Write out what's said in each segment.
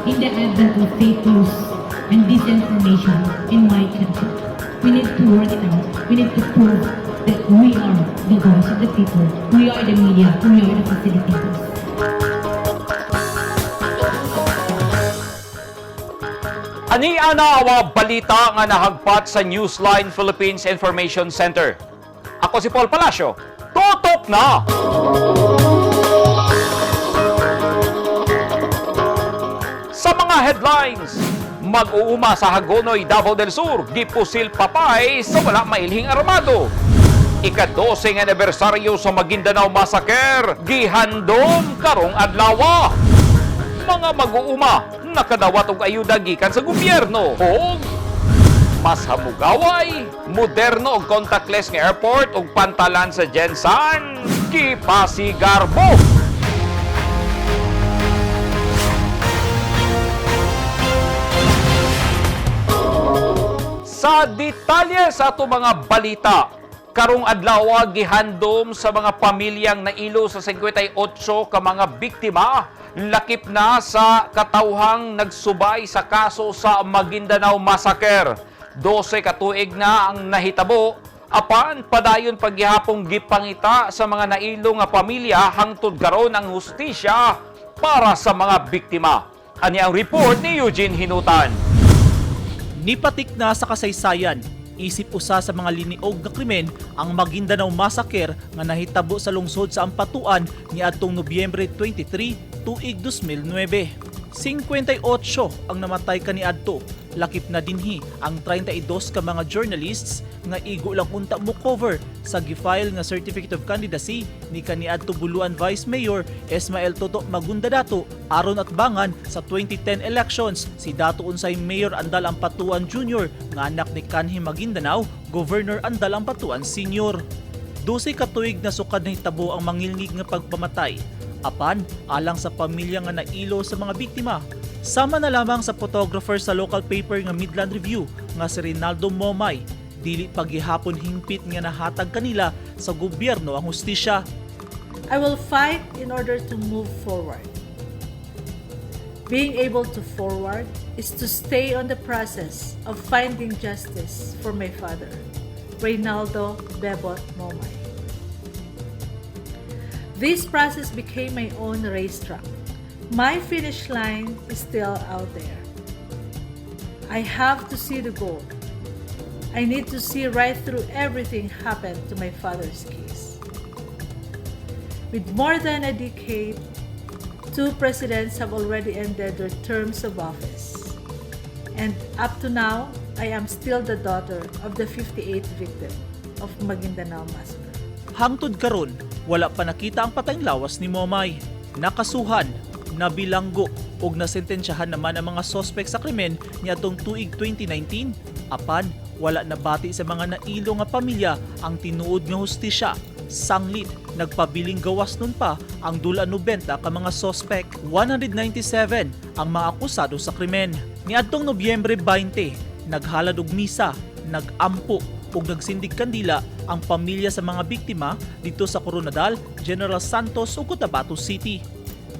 In the advent of fake news and disinformation in my country, we need to work it out. We need to prove that we are the voice of the people. We are the media. We are the facilitators. Ani ana awa balita nga nahagpat sa Newsline Philippines Information Center. Ako si Paul Palacio. Tutok na! Sa mga headlines, mag-uuma sa Hagonoy, Davao del Sur, gipusil papay sa wala mailhing armado. Ika-12 anibersaryo sa Maguindanao Massacre, gihandom karong adlawa. Mga mag-uuma nakadawat og ayuda gikan sa gobyerno ug mas hamugaway, moderno og contactless nga airport ug pantalan sa Jensan, gipasigarbo. Sa detalye sa ato mga balita, karong adlaw gihandom sa mga pamilyang nailo sa 58 ka mga biktima, lakip na sa katawhang nagsubay sa kaso sa Maguindanao Massacre. 12 ka tuig na ang nahitabo, apan padayon paghihapong gipangita sa mga nailo nga pamilya hangtod karon ang hustisya para sa mga biktima. Ani ang report ni Eugene Hinutan. Nipatik na sa kasaysayan, isip usa sa mga liniog nga krimen ang Maguindanao Massacre nga nahitabo sa lungsod sa Ampatuan niadtong Nobyembre 23, tuig 2009. 58 ang namatay kaniadto, lakip na dinhi ang 32 ka mga journalists nga igo lang unta mo cover sa gifile nga Certificate of Candidacy ni kaniadto Buluan Vice Mayor Esmael Toto Magundadato aron at bangan sa 2010 elections si dato unsay Mayor Andal Ampatuan Jr. nga anak ni Kanhi Maguindanao, Governor Andal Ampatuan Sr. 12 ka tuig na sukad nahitabo ang mangilngig nga pagpamatay. Apan, alang sa pamilya nga nailo sa mga biktima, sama na lamang sa photographer sa local paper nga Midland Review nga si Rinaldo Momay, dili paghihapon hingpit nga nahatag kanila sa gobyerno ang hustisya. I will fight in order to move forward. Being able to forward is to stay on the process of finding justice for my father, Reynaldo Bebot Momay. This process became my own racetrack. My finish line is still out there. I have to see the goal. I need to see right through everything happened to my father's case. With more than a decade, two presidents have already ended their terms of office. And up to now, I am still the daughter of the 58th victim of Maguindanao Massacre. Hangtod karon, wala pa nakita ang patayng lawas ni Momay. Nakasuhan, nabilanggo ug nasentensyahan naman ang mga sospek sa krimen niadtong tuig 2019. Apan wala nabati sa mga nailo nga pamilya ang tinuod nga hustisya. Sanglit, nagpabiling gawas nun pa ang dula 90 ka mga sospek. 197 ang mga akusado sa krimen. Niadtong Nobyembre 20, naghalad og misa, nagampo ug nagsindig kandila ang pamilya sa mga biktima dito sa Coronadal, General Santos ug Cotabato City.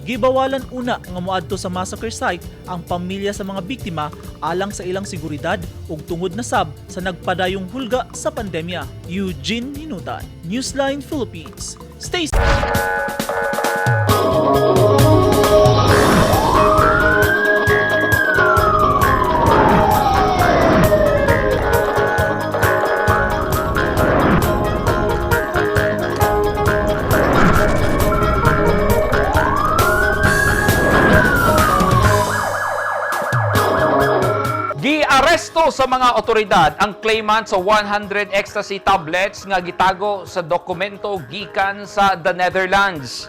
Gibawalan una nga moadto sa massacre site ang pamilya sa mga biktima alang sa ilang seguridad ug tungod na sab sa nagpadayong hulga sa pandemya. Eugene Hinutan, Newsline Philippines. Stay Giaresto sa mga otoridad ang claimant sa 100 ecstasy tablets nga gitago sa dokumento gikan sa the Netherlands.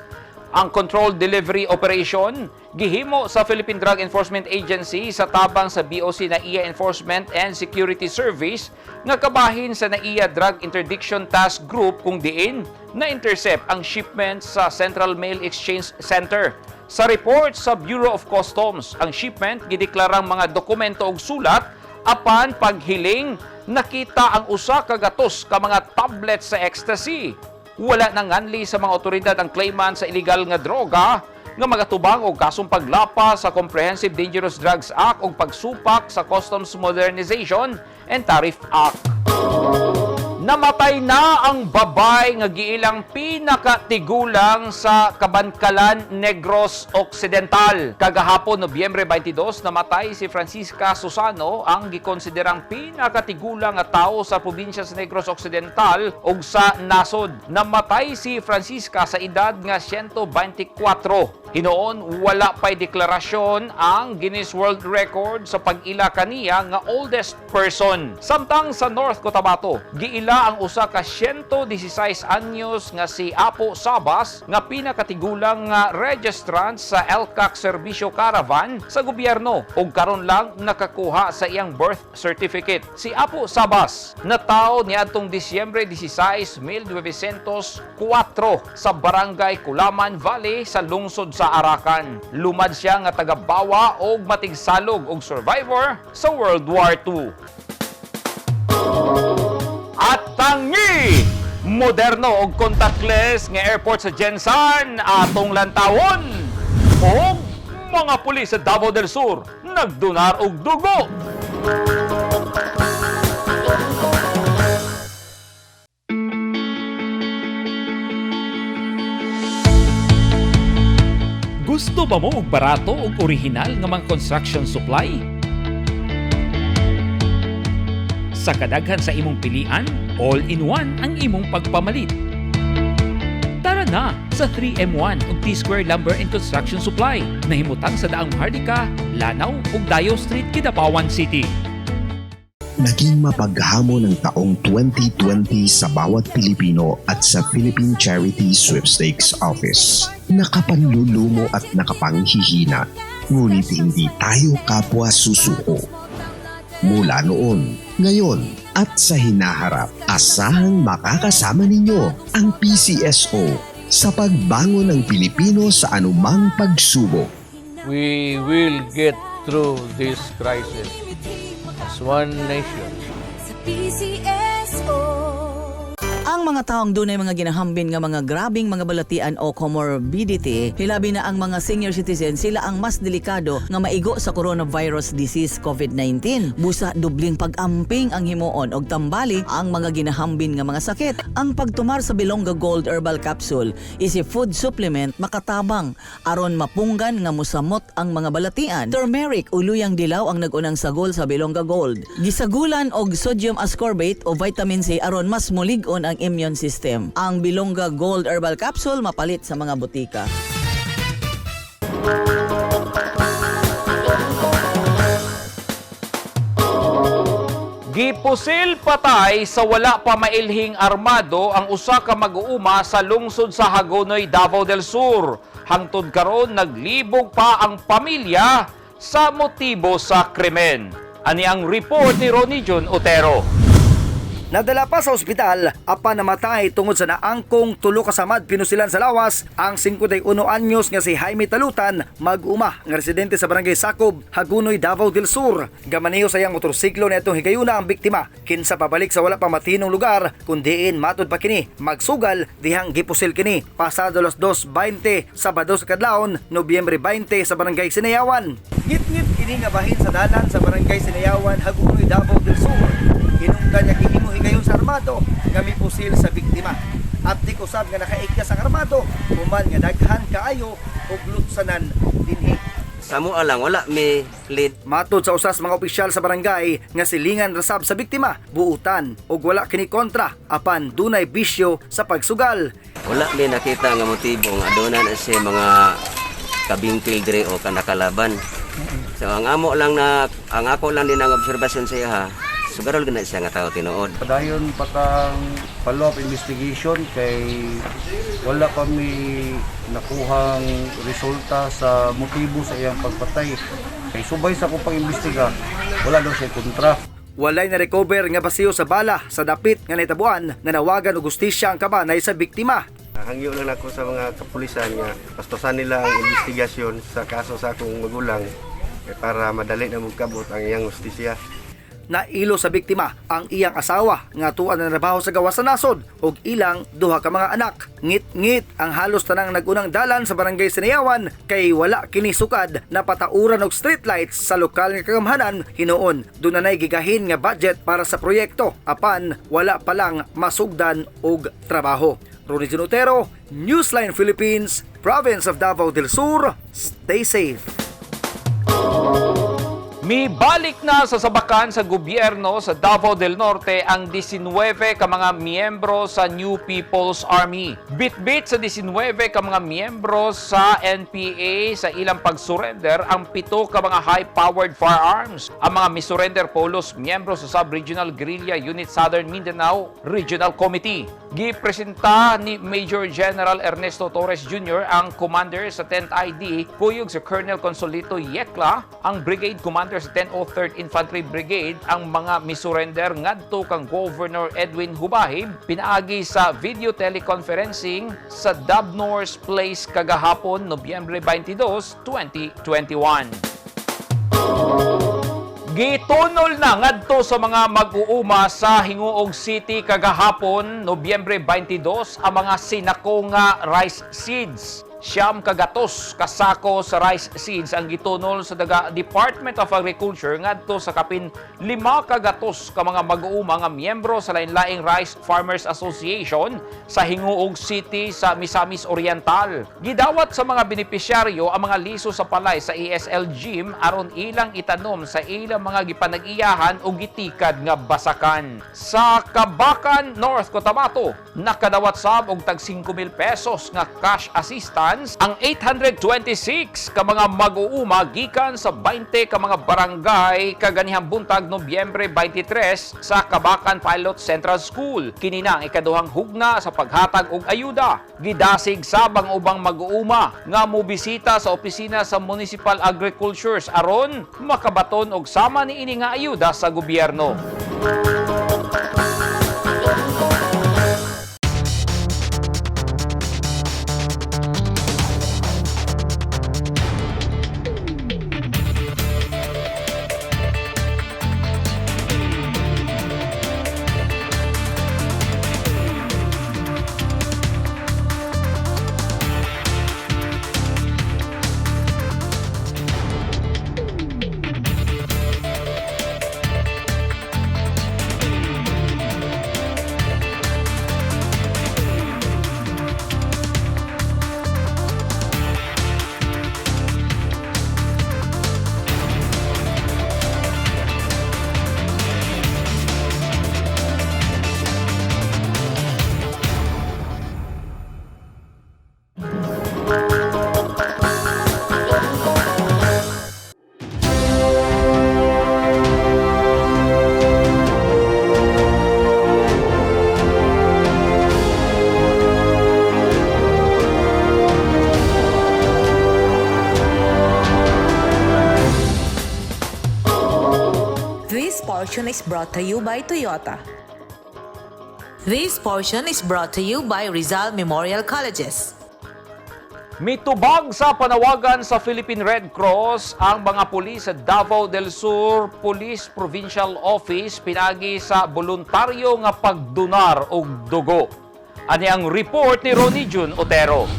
Ang controlled delivery operation gihimo sa Philippine Drug Enforcement Agency sa tabang sa BOC NAIA Enforcement and Security Service nga kabahin sa NAIA Drug Interdiction Task Group kung diin na-intercept ang shipment sa Central Mail Exchange Center. Sa report sa Bureau of Customs, ang shipment gideklarang mga dokumento og sulat apan paghiling nakita ang usa ka gatos ka mga tablet sa ecstasy. Wala nang nganli sa mga otoridad ang claimant sa illegal nga droga. nga magatubang og kasong paglapas sa Comprehensive Dangerous Drugs Act ug pagsupak sa Customs Modernization and Tariff Act. Namatay na ang babay nga giilang pinakatigulang sa Kabankalan, Negros Occidental. Kagahapon, Nobyembre 22, namatay si Francisca Susano, ang gikonsiderang pinakatigulang nga tao sa probinsya sa Negros Occidental ug sa nasod. Namatay si Francisca sa edad nga 124. Hinoon, wala pa'y deklarasyon ang Guinness World Record sa pag-ila kaniya nga oldest person. Samtang sa North Cotabato, giila ang usa ka 116 anyos nga si Apo Sabas nga pinakatigulang nga registrant sa LCAC Serbisyo Caravan sa gobyerno ug karon lang nakakuha sa iyang birth certificate. Si Apo Sabas natawo niadtong Disyembre 16, 1904 sa Barangay Kulaman Valley sa lungsod sa Arakan. Lumad siya nga taga-Bawa og matigsalog og survivor sa World War II. At tangi! Moderno og contactless nga airport sa GenSan atong lantawon. Og mga pulis sa Davao del Sur nagdonar og dugo. Gusto ba mo og barato og orihinal nga mga construction supply? Sa kadaghan sa imong pilian, all-in-one ang imong pagpamalit. Tara na sa 3M1 ug T-Square Lumber and Construction Supply. Nahimutang sa Daang Maharlika, Lanao ug Dayo Street, Kidapawan City. Naging mapaghamon ang taong 2020 sa bawat Pilipino at sa Philippine Charity Sweepstakes Office. Nakapanlulumo at nakapanghihina, ngunit hindi tayo kapwa susuko. Mula noon, ngayon at sa hinaharap, asahang makakasama ninyo ang PCSO sa pagbangon ng Pilipino sa anumang pagsubok. We will get through this crisis as one nation. Sa PCSO. Ang mga taong dunay mga ginahambin nga mga grabing mga balatian o comorbidity, hilabi na ang mga senior citizen, sila ang mas delikado nga maigo sa coronavirus disease COVID-19. Busa dubling pag-amping ang himuon og tambali ang mga ginahambin nga mga sakit. Ang pagtumar sa Bilongga Gold Herbal Capsule is a food supplement makatabang aron mapunggan nga musamot ang mga balatian. Turmeric o luyang dilaw ang nagunang sagol sa Bilongga Gold. Gisagulan og sodium ascorbate o vitamin C aron mas mulig-on ang immune system. Ang Bilongga Gold Herbal Capsule mapalit sa mga botika. Gipusil patay sa wala pa mailhing armado ang usa ka mag-uuma sa lungsod sa Hagonoy, Davao del Sur. Hangtod karon naglibog pa ang pamilya sa motibo sa krimen. Ani ang report ni Ronnie John Otero. Nadala pa sa ospital apan namatay tungod sa naangkong tulo ka samad pinusilan sa lawas ang 51 anyos nga si Jaime Talutan, mag-uma nga residente sa Barangay Sakob, Hagonoy, Davao del Sur. Gamaneho sa iyang motorsiklo na itong higayuna ang biktima kinsa pabalik sa wala pa matinong lugar kundiin matud pa kini magsugal dihang gipusil kini pasado alas 2:20 Sabado sa kadlawon, Nobyembre 20 sa Barangay Sinayawan. Ngit-ngit kini nga bahin sa dalan sa Barangay Sinayawan, Hagonoy, Davao del Sur. Hinungdan niya kihimo higayon sa armado nga mipusil sa biktima. At di usab nga nakaigkas ang armado human nga daghan kaayo og lutsanan dinhi. Sa mua lang, wala may lead. Matod sa usas mga opisyal sa barangay nga silingan rasab sa biktima, buutan og wala kini kontra apan dunay bisyo sa pagsugal. Wala may nakita nga motibo nga aduna na siya mga kabingkil dire o kanakalaban. So ang amo lang na ang ako lang din ang obserbasyon sa iya ha. Sugarol gina siya nga tao tinuod. Padayon patang follow-up investigation kay wala pa mi nakuhang resulta sa motibo sa iyang pagpatay. Kay subay sa akong pag-imbestiga, wala daw siya kontra. Walay na recover nga basiyo sa bala sa dapit nga nahitabuan na nawagan og hustisya ang kabanay sa biktima. Hangyo lang ako sa mga kapulisan nga pastusan nila ang investigasyon sa kaso sa akong magulang eh, para madali na magkabot ang iyang hustisya. Nailo sa biktima ang iyang asawa nga tuan na trabaho sa gawas sa nasod ug ilang duha ka mga anak. Ngit-ngit ang halos tanang nagunang dalan sa barangay Sinayawan kay wala kini sukad na patauran og streetlights sa lokal nga kagamhanan hinuon. Dunanay gigahin nga budget para sa proyekto apan wala pa lang masugdan og trabaho. Ronnie Junotero, Newsline Philippines, Province of Davao del Sur. Stay safe. Mibalik na sa sabakan sa gobyerno sa Davao del Norte ang 19 ka mga miyembro sa New People's Army. Bitbit sa 19 ka mga miyembro sa NPA sa ilang pagsurrender ang 7 ka mga high-powered firearms. Ang mga misurrender polos miyembro sa Sub-Regional Guerrilla Unit Southern Mindanao Regional Committee. Gipresenta ni Major General Ernesto Torres Jr. ang commander sa 10th ID, kuyog sa Colonel Consolito Yekla, ang brigade commander sa 103rd Infantry Brigade, ang mga misurrender ngadto kang Governor Edwin Hubahib pinaagi sa video teleconferencing sa Dabnor's Place kagahapon, Nobyembre 22, 2021. Gitunol na ngadto sa mga mag-uuma sa Hinguog City kagahapon, Nobyembre 22, ang mga sinako nga rice seeds. 900 ka sako sa rice seeds ang gitunol sa daga Department of Agriculture ngadto sa kapin 500 ka mga mag-uuma nga miyembro sa lain-laing Rice Farmers Association sa Hinguog City sa Misamis Oriental. Gidawat sa mga benepisyaryo ang mga liso sa palay sa ESL Gym aron ilang itanom sa ilang mga gipanag-iyahan o gitikad nga basakan. Sa Kabakan, North Cotabato, nakadawat sab og tag 5,000 pesos nga cash assistance ang 826 ka mga mag-uuma gikan sa 20 ka mga barangay kaganihang buntag Nobyembre 23 sa Kabakan Pilot Central School. Kini na ang ikaduhang hugna sa paghatag og ayuda. Gidasig sab ang ubang mag-uuma nga mobisita sa opisina sa Municipal Agricultures aron makabaton og sama niini nga ayuda sa gobyerno. This portion is brought to you by Toyota. This portion is brought to you by Rizal Memorial Colleges. Mitubag sa panawagan sa Philippine Red Cross ang mga pulis sa Davao del Sur Police Provincial Office pinagi sa voluntaryo nga pagdonar og dugo. Ani ang report ni Ronnie Jun Otero.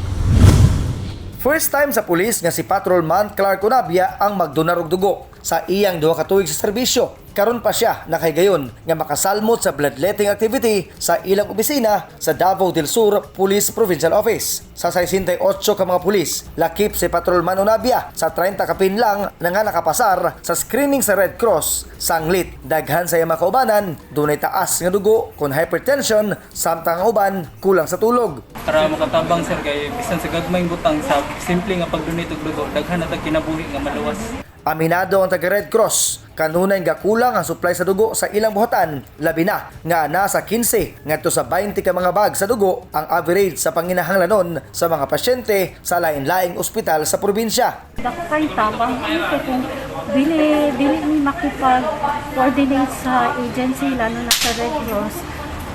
First time sa pulis nga si Patrolman Clark Unabia ang magdonar og dugo sa iyang 2 ka tuig sa serbisyo. Karon pa siya nakahigayon nga makasalmot sa bloodletting activity sa ilang opisina sa Davao del Sur Police Provincial Office. Sa 68 ka mga pulis, lakip si Patrolman Unabia sa 30 kapin lang na nga nakapasar sa screening sa Red Cross. Sanglit, daghan sa iyang mga kaubanan, dunay taas nga dugo kon hypertension, samtang ang uban kulang sa tulog. Para makatabang sir kay bisan sa gagmayng butang sa simple nga pag-donate og dugo daghan na tag kinabuhi nga maluwas. Aminado ang taga Red Cross, kanunay nga kulang ang supply sa dugo sa ilang buhatan, labi na nga nasa 15 ngadto sa 20 ka mga bag sa dugo ang average sa panginahanglanon sa mga pasyente sa lain-laing ospital sa probinsya. Dako kay tabang ano kay kung dili dili mi makipag-coordinate sa agency lalo na sa Red Cross,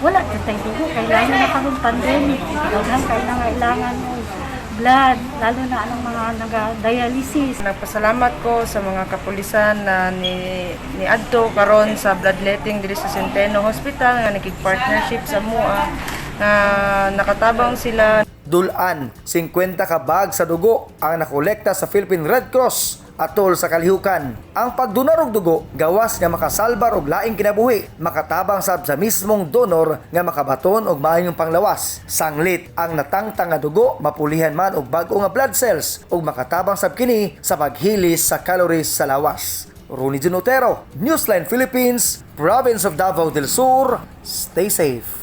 wala jud tay dugo kay lalo na karong pandemic, daghan kay nangailangan og blood, lalo na ang mga naga-dialysis. Nagpasalamat ko sa mga kapulisan na ni adto karon sa bloodletting diri sa Centeno Hospital nga nakig-partnership sa MUA na nakatabang sila. Dulan, 50 ka bag sa dugo ang nakolekta sa Philippine Red Cross atol sa kalihukan. Ang pagdonar og dugo gawas nga makasalbar og laing kinabuhi, makatabang sab sa mismong donor nga makabaton og maayong panglawas. Sanglit ang natangtang nga dugo mapulihan man og bag-o nga blood cells ug makatabang sab kini sa paghilis sa calories sa lawas. Ronnie Junotero, Newsline Philippines, Province of Davao del Sur. Stay safe.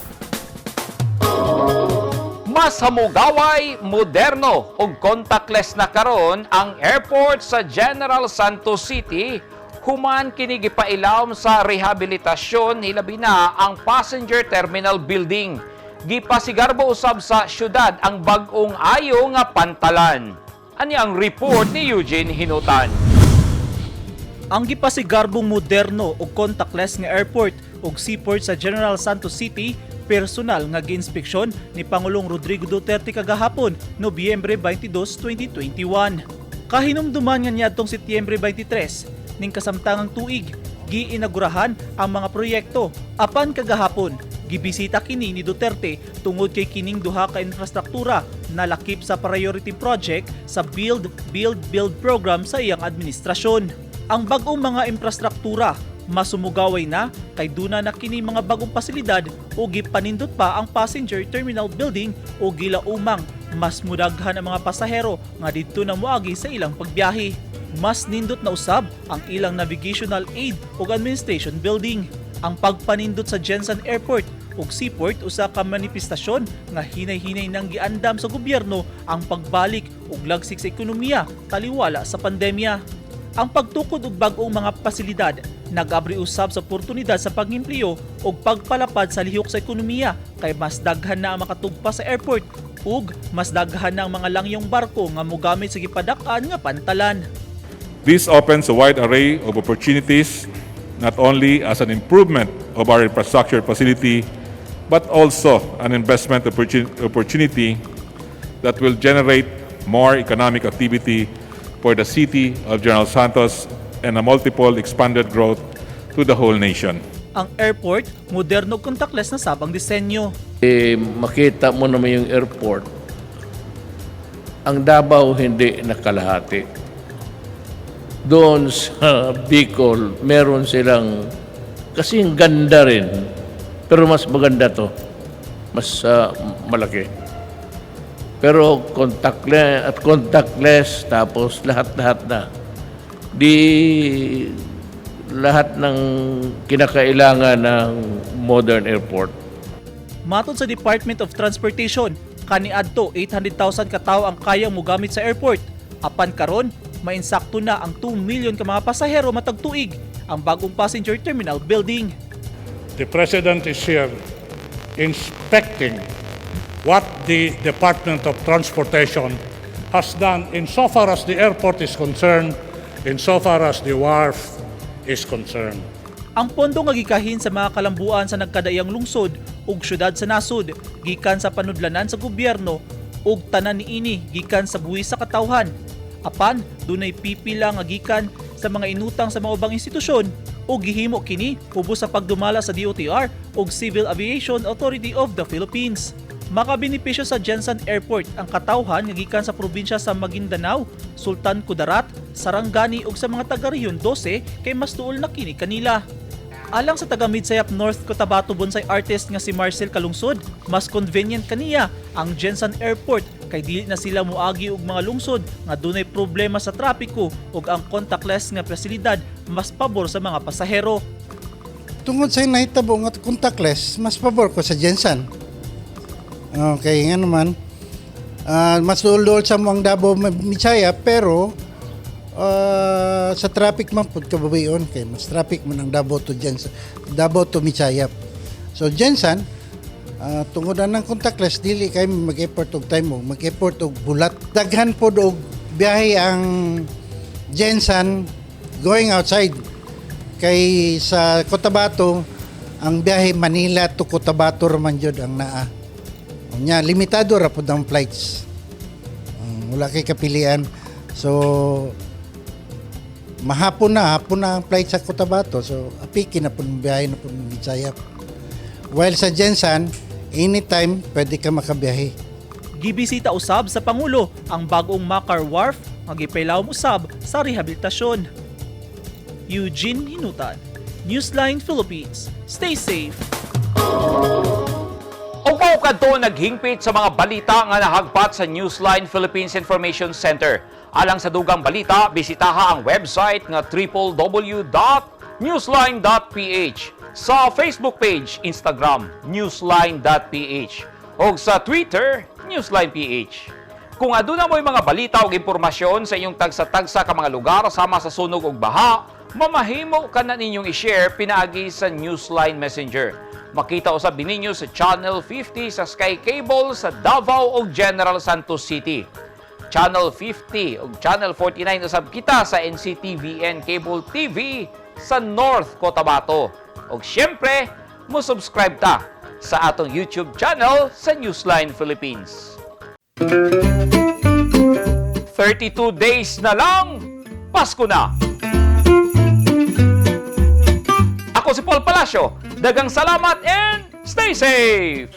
Mas hamugaway, moderno ug contactless na karon ang airport sa General Santos City human kini gipailawom sa rehabilitasyon, hilabi na ang passenger terminal building. Gipasigarbo usab sa syudad ang bag-ong ayo nga pantalan. Ani ang report ni Eugene Hinutan. Ang gipasigarbong moderno ug contactless nga airport ug seaport sa General Santos City, personal nga giinspeksyon ni Pangulong Rodrigo Duterte kagahapon, Nobyembre 22, 2021. Kahinumduman nga niadtong Setyembre 23 ning kasamtangang tuig, giinagurahan ang mga proyekto, apan kagahapon gibisita kini ni Duterte tungod kay kining duha ka infrastruktura nalakip sa priority project sa Build Build Build program sa iyang administrasyon. Ang bag-ong mga infrastruktura masumugaway na kay duna na kini mga bagong pasilidad o gipanindot pa ang passenger terminal building o gilaumang mas mudaghan ang mga pasahero nga didto na moagi sa ilang pagbiyahe. Mas nindot na usab ang ilang navigational aid ug administration building. Ang pagpanindot sa GenSan Airport ug seaport usa ka manifestasyon nga hinay-hinay nang giandam sa gobyerno ang pagbalik ug lagsik sa ekonomiya taliwala sa pandemya. Ang pagtukod og bag-ong mga pasilidad nag-abri usab sa oportunidad sa pag-empleo ug pagpalapad sa lihok sa ekonomiya kay mas daghan na ang makatugpa sa airport ug mas daghan na ang mga langyong barko nga mogamit sa gipadak-an nga pantalan. This opens a wide array of opportunities, not only as an improvement of our infrastructure facility, but also an investment opportunity that will generate more economic activity for the city of General Santos and a multiple expanded growth to the whole nation. Ang airport, moderno ug contactless na sab ang disenyo. Eh, makita mo naman yung airport. Ang Davao, hindi nakalahati. Doon sa Bicol, meron silang, kasi ang ganda rin, pero mas maganda to. Mas malaki. Pero contactless at contactless, tapos lahat-lahat na. Di lahat ng kinakailangan ng modern airport. Matod sa Department of Transportation, kaniadto 800,000 ka tawo ang kayang mogamit sa airport. Apan karon, mainsakto na ang 2 million ka mga pasahero matag tuig ang bagong passenger terminal building. The President is here inspecting what the Department of Transportation has done insofar as the airport is concerned, insofar as the wharf is concerned. Ang pondo nga gikahin sa mga kalambuan sa nagkadaiyang lungsod ug syudad sa nasod gikan sa panudlanan sa gobyerno ug tanan niini gikan sa buwis sa katawhan. Apan dunay pipila nga gikan sa mga inutang sa mga ubang institusyon ug gihimo kini ubos sa pagdumala sa DOTR ug Civil Aviation Authority of the Philippines. Makabenepisyo sa GenSan Airport ang katawhan nga gikan sa probinsya sa Maguindanao, Sultan Kudarat, Sarangani ug sa mga taga-Rehiyon 12 kay mas duol na kini kanila. Alang sa taga Midsayap North Cotabato bonsai artist nga si Marcel Kalungsod, mas convenient kaniya ang GenSan Airport kay dili na sila moagi og mga lungsod nga dunay problema sa trapiko ug ang contactless nga pasilidad mas pabor sa mga pasahero. Tungod sa nahitabo nga contactless, mas pabor ko sa GenSan. Okay, nga naman. Mas duol sa ang Davao Midsayap, pero sa traffic man pud kababayon kay mas traffic man ang Davao to GenSan, Davao to Midsayap. So GenSan, tungod na ng contactless, dili kay mag-effort og time mo, mag-effort og bulat. Daghan pod og biyahe ang GenSan going outside. Kay sa Cotabato, ang biyahe Manila to Cotabato ra man jud ang naa. Unya, limitado ra pud ang flights. Wala kay kapilian. So mahapon na, hapon na ang flight sa Cotabato. So apiki na po biyahe na po ng Midsayap. While sa GenSan, anytime pwede ka makabiyahe. Gibisita usab sa Pangulo ang bag-ong Makar Wharf nga gipailawom usab sa rehabilitasyon. Eugene Hinutan, Newsline Philippines. Stay safe. Ug mao kadto naghingpit sa mga balita nga nahagpat sa Newsline Philippines Information Center. Alang sa dugang balita, bisitaha ang website nga www.newsline.ph, sa Facebook page, Instagram, newsline.ph, o sa Twitter, newsline.ph. Kung aduna mo'y mga balita o impormasyon sa inyong tagsa-tagsa ka mga lugar sama sa sunog ug baha, mamahimo ka na ninyong i-share pinaagi sa Newsline Messenger. Makita usab ninyo sa Channel 50 sa Sky Cable sa Davao ug General Santos City. Channel 50 ug Channel 49 usab kita sa NCTVN Cable TV sa North Cotabato. Ug syempre, mo subscribe ta sa atong YouTube channel sa Newsline Philippines. 32 days na lang, Pasko na! Ako si Paul Palacio. Daghang salamat and stay safe!